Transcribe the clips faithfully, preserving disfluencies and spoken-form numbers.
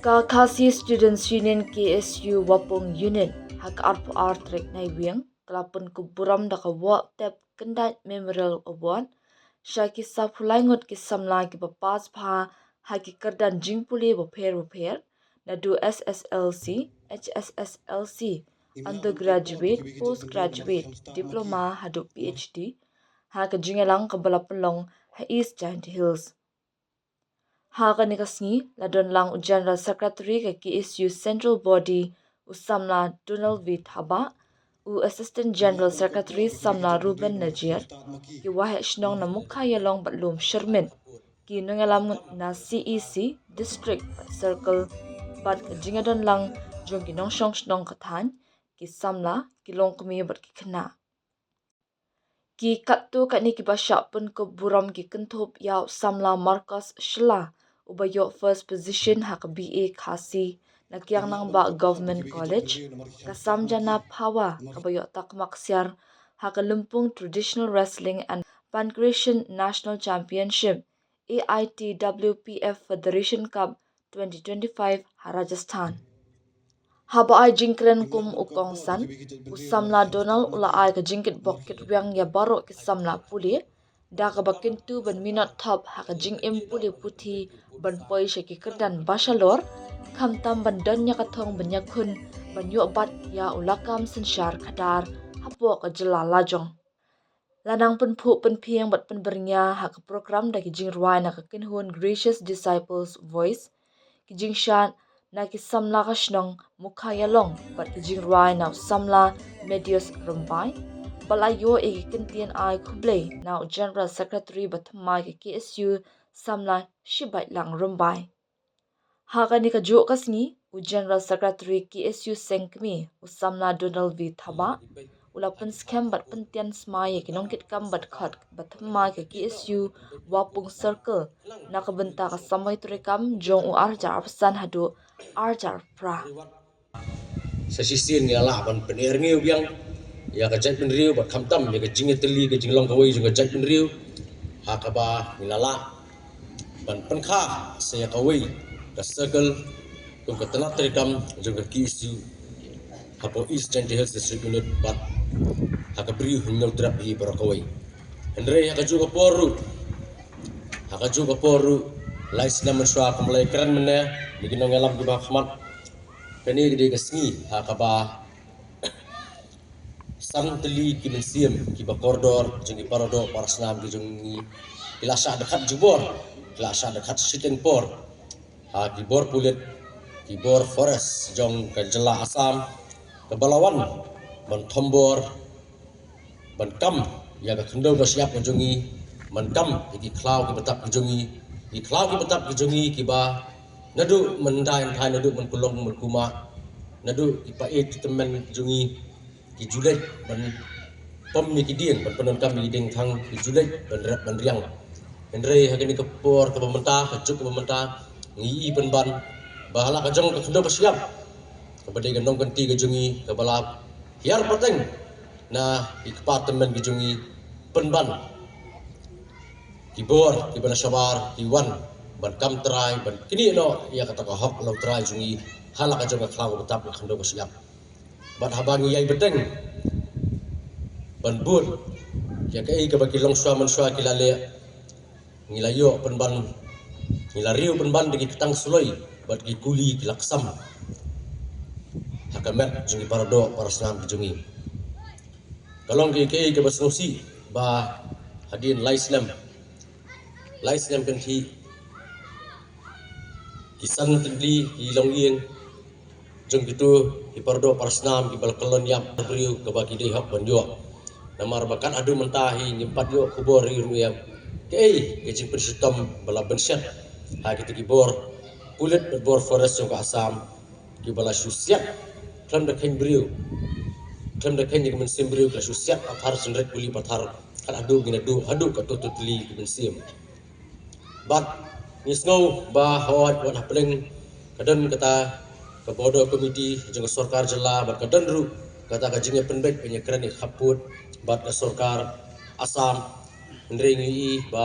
Ka Khasi Students Union, K S U Wapung Unit, ha ka arphew ar tarik Naiwieng, ka la pynkup burom da ka Wah Tep Kyndait Memorial Award sha ki saphew lai ngut ki samla kiba pass bha ha ki kyrdan jingpule bapher bapher, naduh S S L C, H S S L C, undergraduate, postgraduate, diploma haduh P H D, ha ka jingïalang kaba la pynlong ha East Jaintia Hills. Ha kane ka sngi la don lang u General Secretary ka K S U Central Body, u samla Donald V Thabah, u Assistant General Secretary samla Reuben Najiar, ki waheh shnong na Mukha Ïalong bad Lum Syrmit, ki nongïalam na C E C, District bad Circle, bad ka jingïadon lang jong ki nongshong shnong ka thaiñ, ki samla, ki longkmie bad ki khynnah. Ki katto katne kiba shah pynkup burom ki kynthup ïa u samla Marcus Shylla, uba ïoh first position ha ka B A Khasi na Kiang Nangbah Government College, ka Samjana Phawa, kaba ïoh takma ksiar ha ka lympung Traditional Wrestling and Pankration National Championship, A I T W P F Federation Cup twenty twenty-five ha Rajasthan. Haba ai jingkren kum u kongsan, u samla Donald u la ai ka jingkitbok kitrwiang ïa baroh ki samla pule, da kaba kyntu ban minot thop ha ka jingim pule puthi ban poi sha ki kyrdan ba shalor, khamtam ban don ïa ka thong ban ïakhun ban ïoh bat ïa u lakam synshar khadar hapoh ka jylla lajong. La nang pynphuh pynphieng bad pynbyrngia ha ka program da ki jingrwai na ka kynhun Gracious Disciples Voice, ki jingshad na ki samla ka shnong Mukha Ïalong bad ki jingrwai na u samla Medius Rymbai, ba la ïoh ïa ki kyntien ai khublei na u General Secretary ba thymmai ka K S U samla Shibaitlang Rymbai. Ha kane kajuh ka sngi, u General Secretary K S U Seng Kmie, u samla Donald V Thabah, u la pynskhem bad pyntian smai ïa ki nongkitkam bad khot ba thymmai ka K S U Wapung Circle na ka bynta ka samoi treikam jong u arhajar arphew san haduh arhajar arphew phra. Sa shisien ngi la lah ban pynerngiw biang ïa ka jaitbynriew bad khamtam ïa ka jingïatylli ka jinglong kawei jong ka jaitbynriew, ha kaba ngi la lah ban pynkha sa ïa kawei ka circle kum ka tnat treikam jong ka K S U hapoh East Jaintia Hills District Unit bad ha ka Bri u Hynñiewtrep hi baroh kawei. Hynrei ha kajuh ka por ruh, ha kajuh ka por ruh, lai snem mynshuwa kumba la ïakren mynne da ki nongïalam kiba khmat, kane ka dei ka sngi ha kaba san tylli ki mynsiem kiba kordor jong ki paradoh parasnam ki jong ngi ki la shah dkhot jubor, ki la shah dkhot shiteng por ha ki bor pulit, ki bor forest jong ka jylla Assam, kaba la wan ban thombor, ban kam ïa ka khyndew ka shyiap ka jong ngi, ban kam ïa ki khlaw ki btap ki jong ngi, ki khlaw ki btap ki jong ngi kiba naduh myndai hynthai, naduh mynkulong mynkumah, naduh ki paid ki tymmen ki jong ngi, ki ju leit ban pom ïa ki dieng, ban pyndonkam ïa ki dieng thang, ki ju leit ban rep ban riang. Hynrei ha kane ka por kaba mynta, ka juk kaba mynta, ngi i pynban ba ha la ka jong ka khyndew ka shyiap, kaba dei ka nongkynti ka jong ngi, kaba la hiar pateng na ki kpa tymmen ki jong ngi, pynban ki bor kiba na shabar ki wan ban kam trai, ban knieh noh ïa kata ka hok longtrai jong ngi ha la ka jong ka khlaw ka btap, ka khyndew ka shyiap. Bad haba ngi ïai bteng ban bud ïa kaei kaba ki longshuwa mynshuwa ki la leh, ngi la ïoh pynban, ngi la riew pynban da ki ktang suloi bad ki kuli ki laksam ha ka met jong ki paradoh parasnam ki jong ngi. Ka long kaei kaei kaba sngewsih ba hadien lai snem, lai snem kynthih, ki san tylli ki longïing jong kito ki paradoh parasnam kiba la kyllon ïap briew kaba ki dei hok ban ïoh. Namar ba kat haduh mynta hi ngim pat ïoh khubor ri ruh ïa kaei ka jingpynshitom ba la bynshet ha kito ki bor pulit bad bor forest jong ka Assam, kiba la shu siat khlem da kheiñ briew, khlem da kheiñ ïa ka mynsiem briew, ki la shu siat pathar, synreit kuli pathar, kat haduh ngin ïa duh haduh katto katne tylli ki mynsiem. Bad ngi sngew ba hawai wat hapdeng ka don kata ka border committee jong ka sorkar jylla, bad ka don ruh kata ka jingïapynbeit ban ïakren ïakhappud bad ka sorkar Assam. Hynrei ngi i ba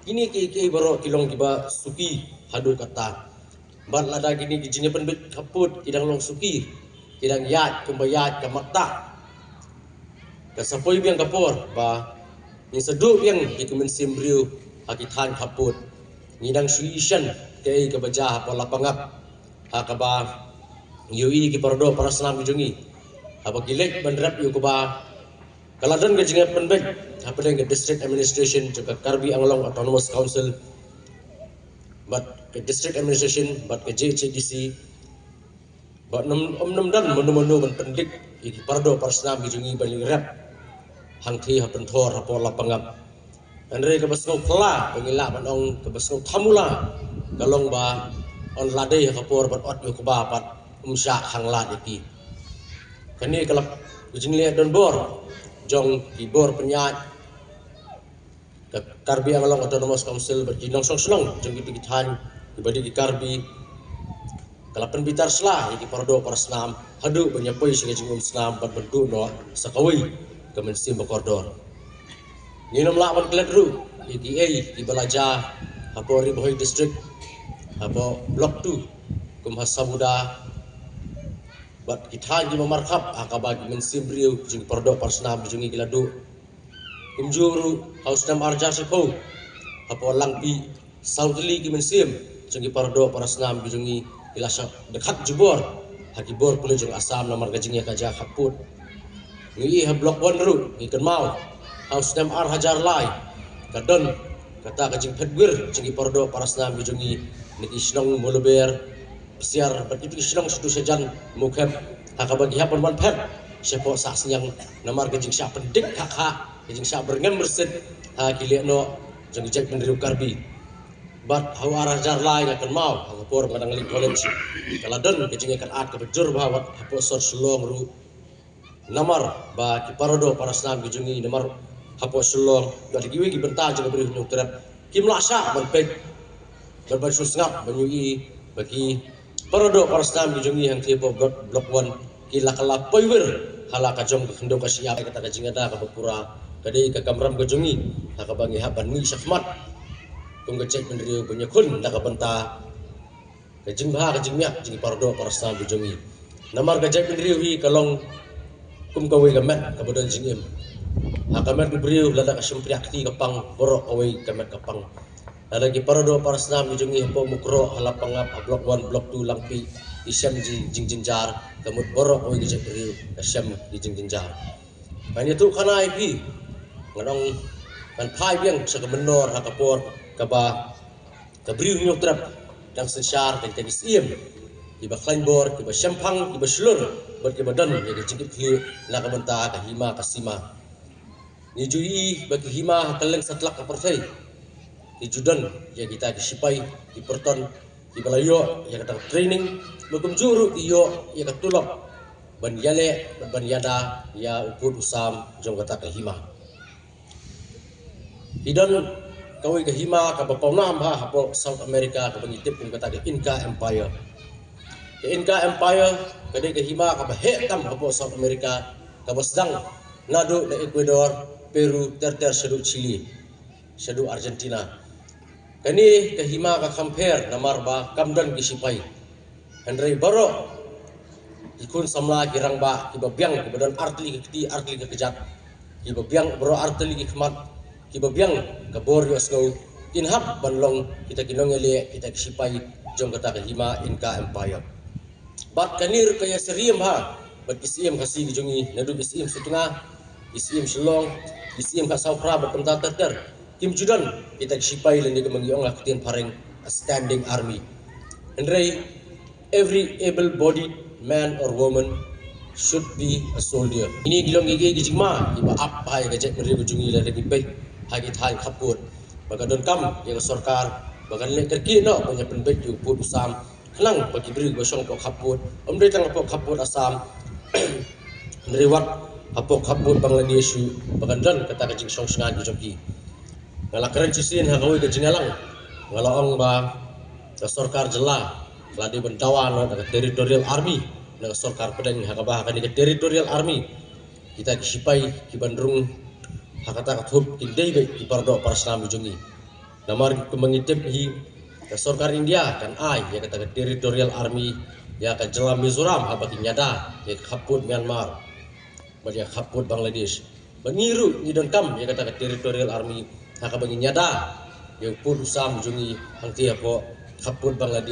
kine kiei kiei baroh ki long kiba suki haduh katta. Bad lada kine ki jingïapynbeit khappud ki dang long suki, ki dang ïaid kumba ïaid ka matta, ka sa poi biang ka por ba ngin sa duh biang ïa ki mynsiem briew ha ki thaiñ khappud. Ngi dang shu ïohi shen kaei kaba jia hapoh Lapangap, ha kaba ïohi ki paradoh parasnam ki jong ngi, haba ki leit ban rep ïa u kba, ka la don ka jingïapynbeit hapdeng ka District Administration jong ka Karbi Anglong Autonomous Council bad ka District Administration bad ka J H A D C. Bad ym, ym, ym don mano mano ban pyndik ïa ki paradoh parasnam ki jong ngi ban ïa rep hangthie ha pynthor hapoh Lapangap. Hynrei kaba sngewphylla, ba ngi lah ban ong kaba sngewthamula, ka long ba yn la dei ha ka por ban ot ïa u kba pat ym shah khang lad ïa ki. Kane ka la ka jingleh donbor jong ki bor pynïaid ka Karbi Anglong Autonomous Council bad ki nongshong shnong jong kito ki thaiñ kiba dei ki Karbi, ka la pynbitar sla ïa ki paradoh parasnam haduh ban ïa poi sha ka jingumsnam bad ban duh noh sa kawei ka mynsiem ba kordor. Ngin ym lah ban klet ruh ïa kiei kiba la jia hapoh Ri Bhoi District, hapoh Block two, kum ha Sabuda bad ki thaiñ kiba markhap, ha kaba ki mynsiem briew jong ki paradoh parasnam jong ngi ki la duh. Kumjuh ruh ha u snem ar hajar shiphew, hapoh Langpih, saw tylli ki mynsiem jong ki paradoh parasnam ki jong ngi ki la shah dkhot jubor ha ki bor pulit jong Assam namar ka jingïakajia khappud. Ngi ïohi ha Block One ruh, ngi kynmaw, ha u snem ar hajar lai, ka don kata ka jingphet gwir jong ki paradoh parasnam ki jong ngi na ki shnong Mawlawber, Psiar bad kito ki shnong shaduh shajan Mawkhep, ha kaba ngi hap ban wan phet shapoh Sahsniang namar ka jingshah pyndik khakha, ka jingshah byrngem byrsit ha ki lehnoh jong ki jaitbynriew Karbi. Bad ha u ar hajar lai, nga kynmaw, ha ka por ba nga dang leit college, ka la don ka jingïakynad kaba jur bha wat hapoh sor Shillong ruh, namar ba ki paradoh parasnam ki jong ngi namar hapoh Shillong bad kiwei ki bynta jong ka Bri u Hynñiewtrep kim lah shah ban peit bad ban shu sngap ban ïohi ba ki paradoh parasnam ki jong ngi hangthie hapoh Block, Block One ki la kylla poiwir ha la ka jong ka khyndew ka shyiap. Kata ka jingada kaba pura ka dei ka kamram ka jong ngi, ha kaba ngi hap ban mih shakhmat kum ka jaitbynriew ban ïakhun da ka bynta ka jingbha ka jingmiat jong ki paradoh parasnam ki jong ngi. Namar ka jaitbynriew hi ka long kum kawei ka met kaba don jingim. Ha ka met u briew, lada ka shympriah kti ka pang, baroh kawei ka met ka pang. Lada ki paradoh parasnam ki jong ngi hapoh Mukroh, ha Lapangap, ha Block One, Block Two, Langpih, ki shem jing, jingjynjar, ka mut baroh kawei ka jaitbynriew ka shem ki jingjynjar. Ngan ïathuh khana ïa phi, ngan ong, ngan phai biang sha ka mynnor ha ka por kaba ka Bri u Hynñiewtrep dang synshar da kita ki syiem kiba khlaiñ bor, kiba shemphang, kiba shlur bad kiba don ïa ka jingkitkhlieh na ka bynta ka hima ka sima. Ngi ju ïohi ba ki hima ha kylleng satlak ka pyrthei ki ju don ïa kita ki shipai, ki pyrton, kiba la ïoh ïa kata ka training, bad kumjuh ruh ki ïoh ïa ka tulop ban ïaleh bad ban ïada ïa u pud u sam jong kata ka hima. Ki don kawei ka hima kaba pawnam bha hapoh South America kaba ngi tip kum kata ka Inca Empire. Ka Inca Empire ka dei ka hima kaba heh tam hapoh South America, kaba sdang naduh na Ecuador, Peru, ter ter shaduh Chile, shaduh Argentina. Kane ka hima ka kham pher namar ba kam don ki shipai. Hynrei baroh ki khun samla, ki rangbah kiba biang, kiba don artylli ka kti, artylli ka kjat, kiba biang baroh artylli ki khmat, kiba biang ka bor ïohsngew, kin hap ban long kita ki nongïaleh, kita ki shipai jong kata ka hima Inca Empire. Bad kane ruh ka ïasyriem bha bad ki syiem Khasi ki jong ngi, naduh ki syiem Sutnga, ki syiem Shillong, ki syiem Khasaphra bad kumta ter ter. Kim ju don kita ki shipai lane kumba ngi ong ha ka ktien phareng a standing army. Hynrei every able-bodied man or woman should be a soldier. Kine ki long ki, ki jingma kiba ap bha ïa ka jaitbynriew ka jong ngi lada ngi peit ha ki thaiñ khappud. Ba ka donkam ïa ka sorkar ba kan leh kyrkieh noh ban ïa pynbeit ïa u pud u sam khnang ba ki briew kiba shong hapoh khappud, ym dei tang hapoh khappud Assam, hynrei wat hapoh khappud Bangladesh ruh, ba kan don kata ka jingshong shngain ka jong ki. Nga la kren shisien ha kawei ka jingïalang, nga la ong ba ka sorkar jylla ka la dei ban dawa noh da ka Territorial Army, na ka sorkar pdeng, ha kaba ha kane ka Territorial Army kita ki shipai ki ban rung ha kata ka thup kin dei beit ki paradoh parasnam ki jong ngi. Namar kumba ngi tip hi, Ka sorkar India kan ai ïa kata ka Territorial Army ïa ka jylla Mizoram haba ki ñiada ïa ka khappud Myanmar bad ïa ka khappud Bangladesh. Bad ngi ruh ngi donkam ïa kata ka Territorial Army ha kaba ngi ñiada ïa u pud u sam jong ngi hangtei hapoh khappud Bangladesh.